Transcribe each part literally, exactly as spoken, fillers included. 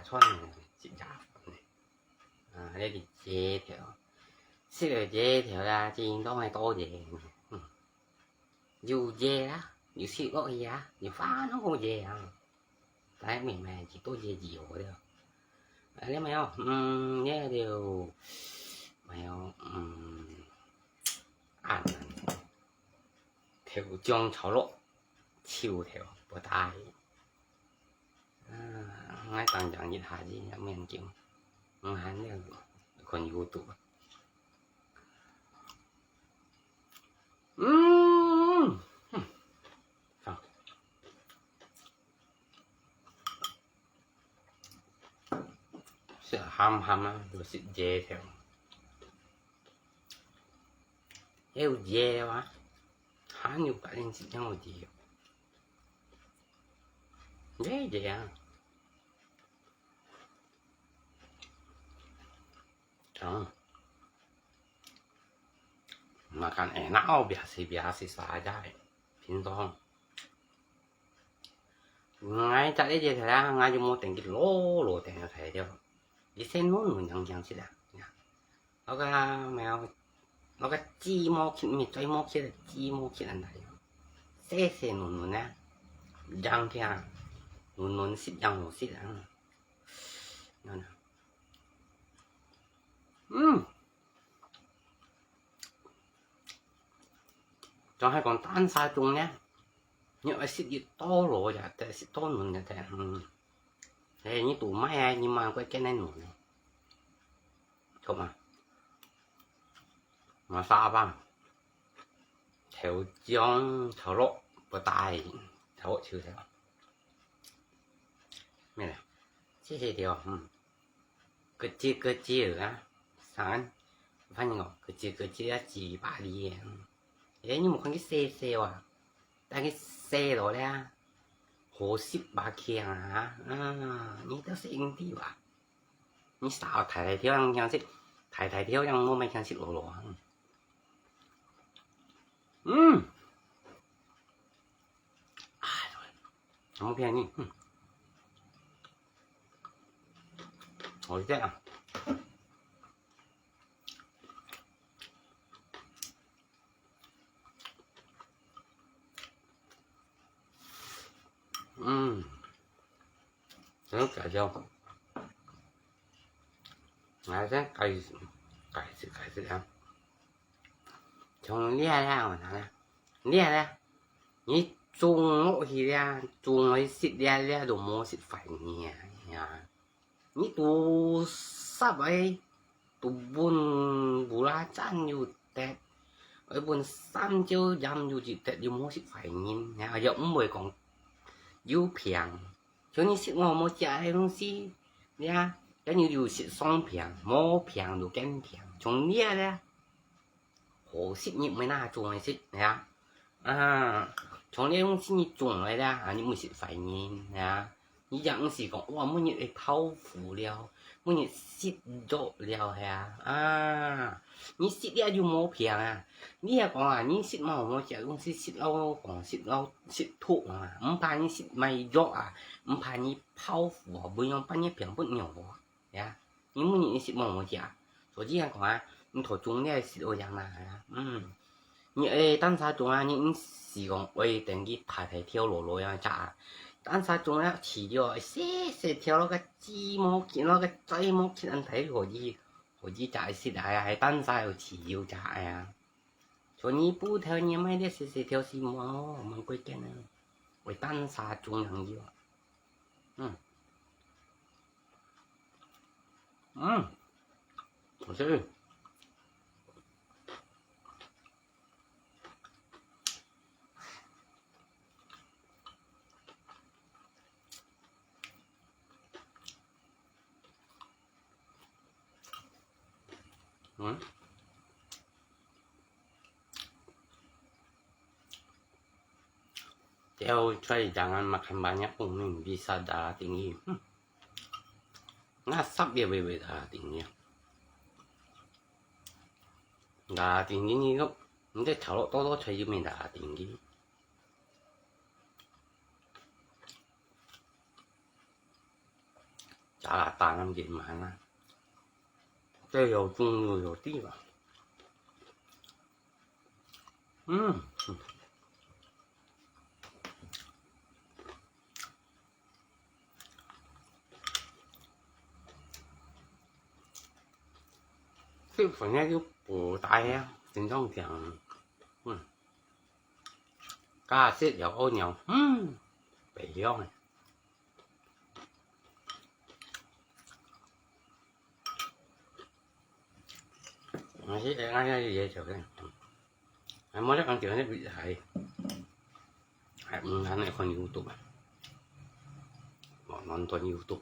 菜呢，食夜飯呢。啊，這个夜頭，食了夜頭啦，真當係多謝。嗯，有夜啦，有食落去啊，有飯好夜啊。大家明白幾多夜以後了。啊，你沒有，嗯，那就沒有，嗯，啊，豆漿炒肉，臭豆不帶。 啊，𠊎當然一下子也免緊，毋閒了，看YouTube。嗯，嗯，好。食鹹鹹啊，就食夜頭。有夜啊，還有別人食樣有夜。 耶耶啊！嗯，makan enak哦，biasa-biasa saja，平常。𠊎食一隻啦，𠊎就無等佢老老等佢開了，一些軟軟樣樣食啊。 該个咩，該个雞毛切，毋係嘴毛切，雞毛切恁大，細細嫩嫩啊，樣聽，嫩嫩食樣好食啊。嗯，嗯，就係講單殺種呢，你愛食越多老呀，得食多嫩呀，得，嗯，哎，你都買啊，你買過見得嫩呢。 好嘛？Masak apa？豆漿炒肉，不帶，炒肉就係。咩咧？謝謝條，嗯，kecil-kecil啊，生，反正哦，kecil-kecil啊，幾百粒啊，嗯。 誒，你無看佢細細啊，但佢細到咧，好食吧強啊！啊，你都食毋知吧？你煠大大條樣樣食，大大條樣無乜強食落落啊。嗯，哎，無騙你，嗯，好食啊！ 嗯，真搞笑。來，先開始，開始，開始啊！從這咧，我拿咧，這咧，你種落去咧，種落去食咧，這都無食壞呢呀。 你都煠个，都分烏拉讚又得，愛分三椒鹽又得，又無食壞人，呀，又毋會講有病。像你食我無食个東西，呀，跟你又食傷病，無病就更病。像你咧， 好食你毋會拿種來食，係啊。啊，像你用食你種來啦，啊，你毋食壞人，係啊。你也毋係講，哇，每日愛泡芙了，每日食肉了，係啊。啊，你食了就無病啊。你也講啊，你食嘛，無食東西，食了講，食了，食毒啊，毋怕你食買藥啊，毋怕你泡芙啊，毋用半夜病不了哦。 呀，你每日你食無無食啊？所以講啊，你頭中你愛食好樣啦，係啊，嗯。你愛單殺種啊，你毋係講愛等佢大大條老老樣食啊。單殺種啊，飼了，細細條，該个雞毛切，該个嘴毛切，恁大可以，可以食食啊，係單殺有飼有食啊。所以你不條你買个細細條係無，無貴見啊，愛單殺種樣有啊。嗯。 嗯，好食。嗯。 Tiap hari jangan makan banyak, umi bisa darah tinggi. Hmm. Nasab dia bebe darah tinggi. Darah tinggi ni tu, nanti kalau todo cari umi darah tinggi. 打打打，恁樣慢啊，這有中又有地吧。嗯，這份呢就不大呀，真正講，嗯，加食了屙尿，嗯，白香啊。 我是愛愛愛也就个，啊，莫得講條个比賽，還毋難來看YouTube啊，哦，亂斷YouTube。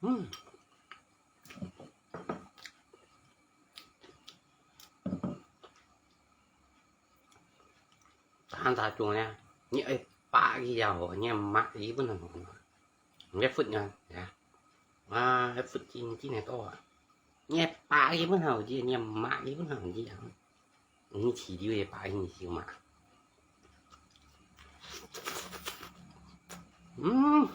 嗯，打打中呢，你愛拍佢也好，你愛抹佢本來好，你愛拂呢，呀，啊，愛拂緊緊个多啊，你愛拍佢本來好，你愛抹佢本來好，你啊。 你試試个吧，你試嘛。嗯。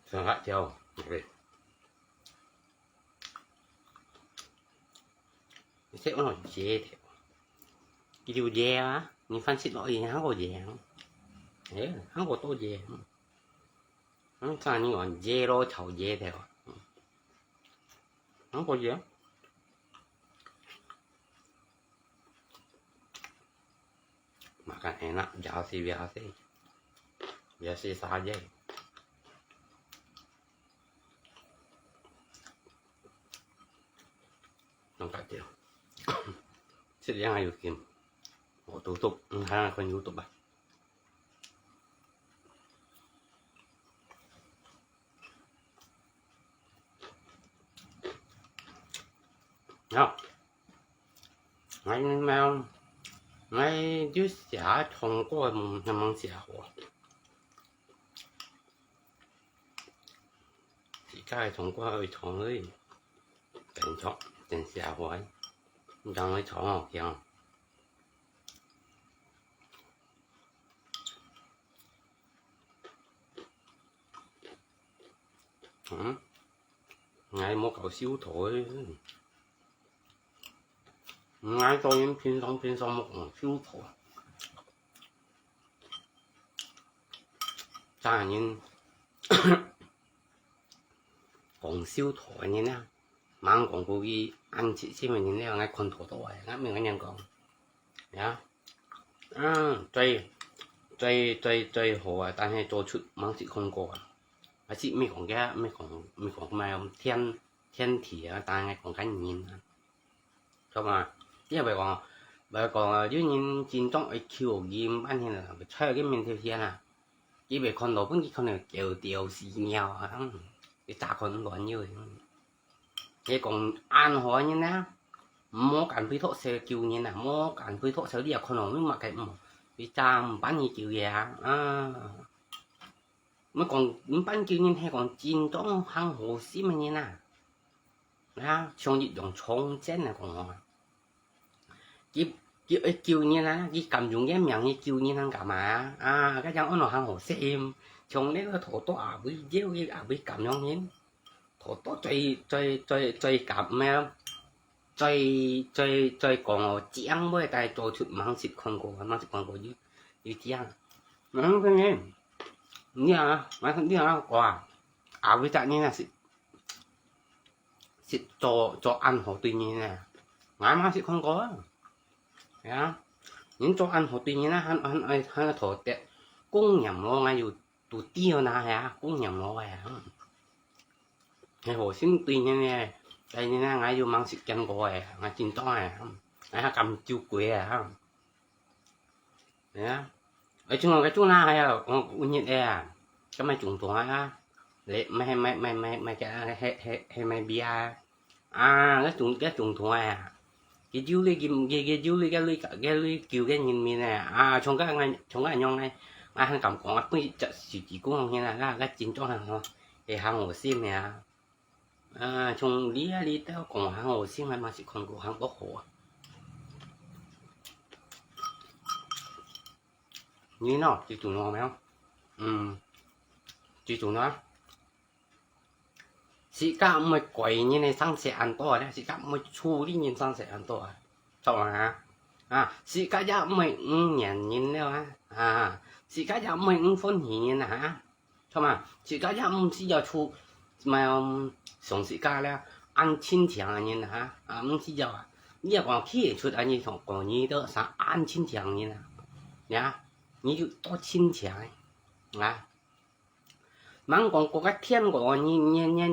上辣椒，OK。 你食哦，熱个，佢就熱啊，你飯食落去，還過熱啊，哎，還過多熱，嗯，昨日哦，熱咯，超熱个哦，還過熱。 Makan enak, biasa-biasa. Biasa saja. Nampak dia. Sejak ayu kin. Oh, tutup. Hmm, ha, kon tutup ah. Ya. Ngai mau, ngai就寫唱歌，毋，毋寫歌。自家个唱歌會唱而已，真唱，真寫歌，毋當會唱哦，聽。 嗯，𠊎無搞修圖个，𠊎做人平常平常無搞修圖。真人講修圖个人啊， 吂講過佢恁直接个人了，𠊎看到到个，𠊎明个人講，呀，嗯，最最最最好啊，但係做出吂識看過啊，還識毋講个，毋講毋講麼个天天體啊，但係講緊人啊，著嘛？你也會講，會講啊，有人真正愛求佢，毋辦法啦，在佢面頭前啊，佢會看到，分佢看到狗狗屎尿啊，佢咋看亂尿个。 你講恁好个人啊，莫敢飛托手救人啊，莫敢飛托手，你也看到你麼个毋好，你正毋辦法救个啊，啊。你講毋辦救人，係講真正行好心个人啊，啊，像一樣從前來講啊。 佢佢愛救人啊，佢甘願个命去救人，還幹嘛啊？啊，該樣安到行好心，像該个頭大阿妹，叫佢阿妹咁樣人，頭大最最最最敢咩？最最最講哦，正會帶做出吂識看過，吂識看過有有正。嗯，真个，你啊，你啊，我啊，阿妹隻人啊是 識做做恁好對人啊，𠊎嘛識看過啊。係啊，人做恁好對人啊，還還還還討得供養咯，𠊎有都知哦，那係啊，供養咯係啊。係好心對人个，但係呢，𠊎有吂識見過个，𠊎真多个，𠊎還敢救鬼啊。 係啊，哎，中國个中啦，還有，嗯，有日个啊，該賣中東啊，來，賣賣賣賣賣个，係係係賣米啊，啊，該總，該總統啊，佢有理，佢，佢，佢有理，該類，該類舊个人民啊，啊，像該，像該樣个，𠊎還敢講啊，分隻手指公現啊，該，該真正啊，係還好心个啊。啊，像你啊，你兜講還好心啊，嘛是看過還不好啊。你喏，最重要無？嗯，最重要啊。 自家毋會怪人个生事恁多啊，自家毋會處理人生事恁多啊，著無啊？啊，自家也毋會毋願人了啊，啊，自家也毋會毋歡喜人啊，啊，著無？自家也毋需要處，麼个，嗯，像自家了，恁親情个人啊，啊，毋需要啊。你若講去出恁樣同，講你兜生恁親情个人啊，呀，你有多親情个啊？ 吂講過个天國人，人，人，人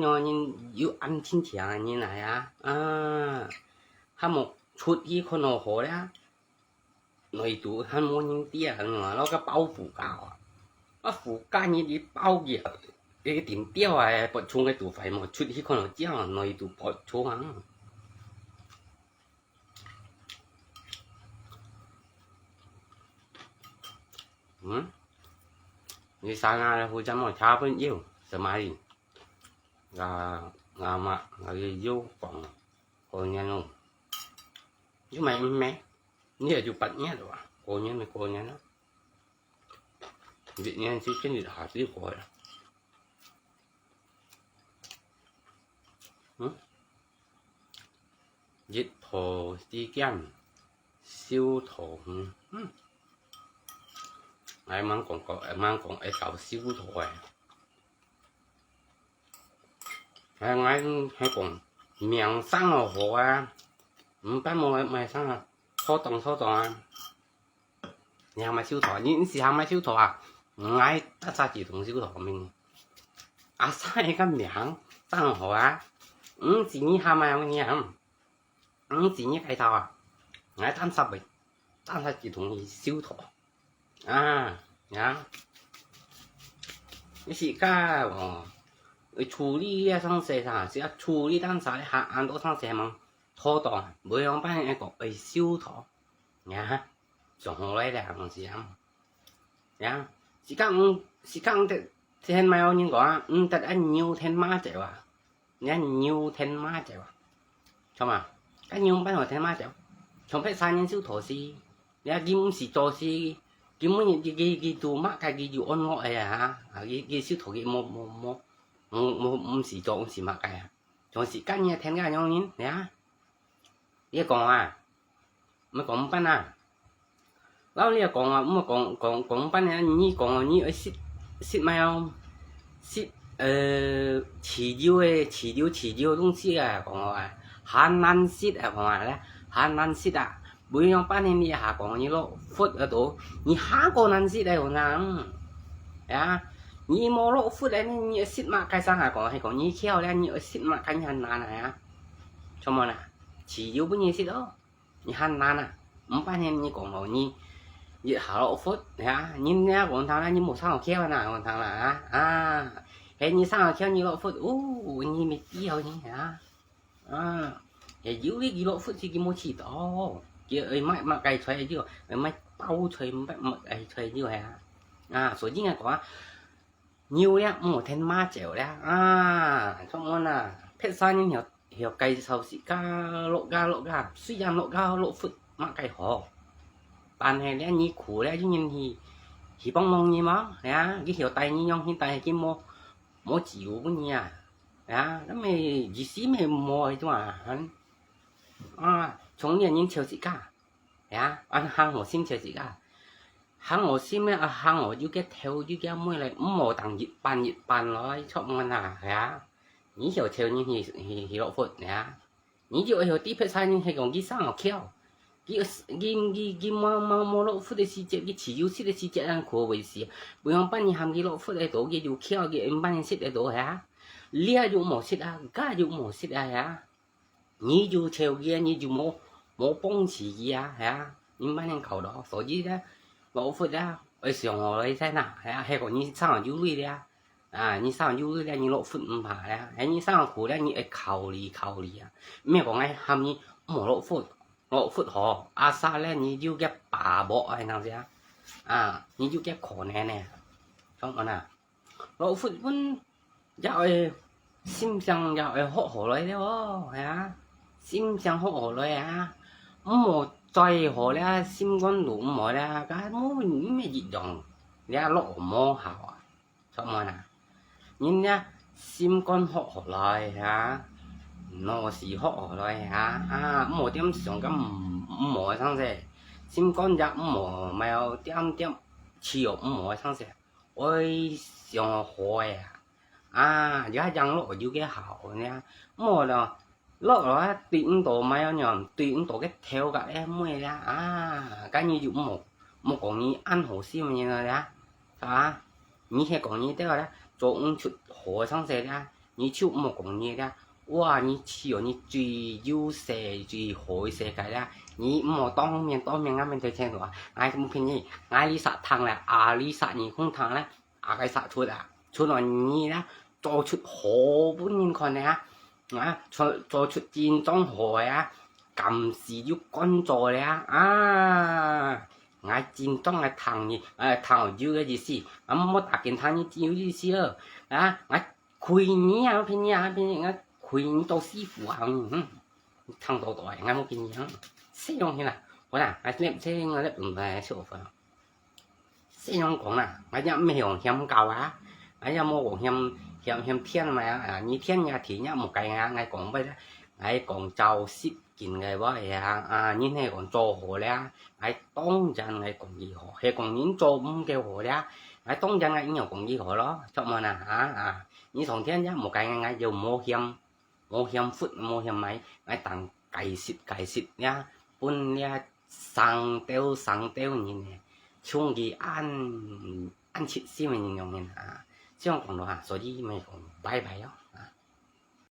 有恁親情个人來啊，啊，還無出去看好好咧，內肚還無人知啊，你看，摎个包袱家啊，啊，袱家你去包佢，佢頂吊啊，發衝个肚懷無出去看好，這樣內肚發衝啊。 嗯？你生啊，hujan mau cabut yuk, semari. Nga, nga mak, nga yuk pang, konyan lo. Yuk mai mai, ni yuk pat niat wa, konyan mai konyan lo. Di nian si ken di ha si ko ya. 嗯？一桃之間，修桃園。嗯。𠊎吂講過，𠊎吂講會搞修桃个。𠊎，𠊎，𠊎講命生好好啊，毋捌無，無生啊，妥當妥當啊。 你還買修桃？你，你係還買修桃啊？𠊎單儕一同修桃命。啊，生个名，生好啊。毋係你還買乜嘢啊？毋係你介紹啊？𠊎單儕會，單儕一同去修桃。啊，呀。你自家哦，會處理啊生事啥，係愛處理單儕，還恁多生事嘛，妥當，無樣般个講會修桃。 呀，上好來了，毋係啊。呀，自家毋，自家毋得聽麼个人講啊，毋得恁牛聽馬走啊，你牛聽馬走啊，著嘛？該牛毋捌好聽馬走，像別儕人修桃時，你佢毋係做事，佢每日佢，佢，佢做麼个佢就安樂个啊，啊，佢，佢修桃佢無，無，無，無，無，毋係做，毋係麼个啊。 像自家人聽个樣人，呀。你講啊，毋講毋捌啊。摎你講啊，毋講，講，講毋捌啊，你講啊，你愛識，識麼个，識，呃，自由个，自由，自由个東西啊，講啊，還難識啊，講啊，還難識啊。 無樣般呢，你下講你落窟該度，你下過難識來講啊，嗯。呀，你無落窟來呢，你愛識麼个生啊講，係講你巧了，你愛識麼个你還難啊，呀。著無啦？自由分你識哦，你還難啊。毋般呢，你講哦，你一下落窟，呀，你，你講聽啦，你無生好巧啊，講聽啦，啊，啊，係你生好巧，你落窟，哦，你乜知哦，你，啊。 啊，係有个佢落窟時佢無知道，佢愛買麼个材料，愛買包材，買麼个材料係啊。啊，所以𠊎講啊，牛了毋好聽馬走了啊，著無啊？別儕人曉，曉介紹自家落家落家，雖然落家落窟麼个好，但係了你苦了，有人去，去幫忙你嘛，係啊，佢曉帶你樣去，但係佢無，無自由分你啊。 呀，該乜意思乜無該種啊，啊，從來人笑自家，呀，恁還好心笑自家，還好心个啊，還好有个頭有个尾來，毋好當一半一半來，著無啊，呀，你曉笑人去，去，去落窟，呀，你就愛曉知別儕人係講佢生好巧，佢，佢，佢，佢無，無，無落窟个時節，佢自由識个時節，恁苦个時，無樣般你喊佢落窟个到，佢就巧，佢毋般識个到，呀。 這又無識啊，該又無識啊，係啊。你就笑佢啊，你就無，無幫持佢啊，係啊。你毋能搞到，所以呢，老佛啊，愛想好來先啊，係啊，係講你生有鐳了啊，啊，你生有這你落窟毋怕咧，係你生苦咧，你愛考慮考慮啊。毋係講𠊎喊你毋好落窟，落窟吼，啊，煞咧你有个把握啊，係恁樣啊，啊，你有个可能呢，懂無啊？落窟本也愛心性也愛學好來了哦，係啊，心性學好來啊，毋好再好咧，心肝肚毋好咧，該無毋係一樣，你落無效啊。 著無啊？人呀，心肝學好來啊，腦屎學好來啊，啊，毋好點想个毋好个生事，心肝也毋好，莫點點試哦毋好个生事，愛想好个啊，啊，也養落有个效呢，毋好咯， 落來啊，對毋到買哦，對毋到个頭殼个尾啦，啊，該你就莫莫講你恁好心个人了啦，啊，你係講你兜啦，做毋出好个生事啦，你就莫講你啦，哇，你試哦，你最優勢、最好个世界啦，你莫當面當面啊面對前路啊，𠊎毋騙你，𠊎這儕聽啦，啊，這儕你空聽啦， 啊，該儕出啊，出來你啦，做出好分人看个啊，啊，做做出真正好个啊，敢死又敢做个啊，啊，𠊎真正个聽你，呃，聽有个意思，啊，莫打緊聽你有意思哦，啊，𠊎虧你啊，騙你啊，騙你，𠊎虧你做師傅啊，嗯。 聽到到，𠊎無經驗，使用起來，好啦，𠊎這這𠊎這毋來笑話。使用講啦，𠊎也毋係講嫌教啊，𠊎也無講嫌嫌嫌騙嘛啊，你騙也聽也無該啊，𠊎講話，𠊎講照實經个話呀，啊，人係講做好了，𠊎當然𠊎講佢好，係講人做毋夠好了，𠊎當然𠊎應該講佢好咯，著無啊？啊啊，你上天也無該，𠊎又無嫌 無嫌闊，無嫌埋，𠊎當解釋解釋呀，分這生兜生兜人呢，像佢恁恁切心个人樣人啊，這樣講落啊，所以咪講拜拜哦。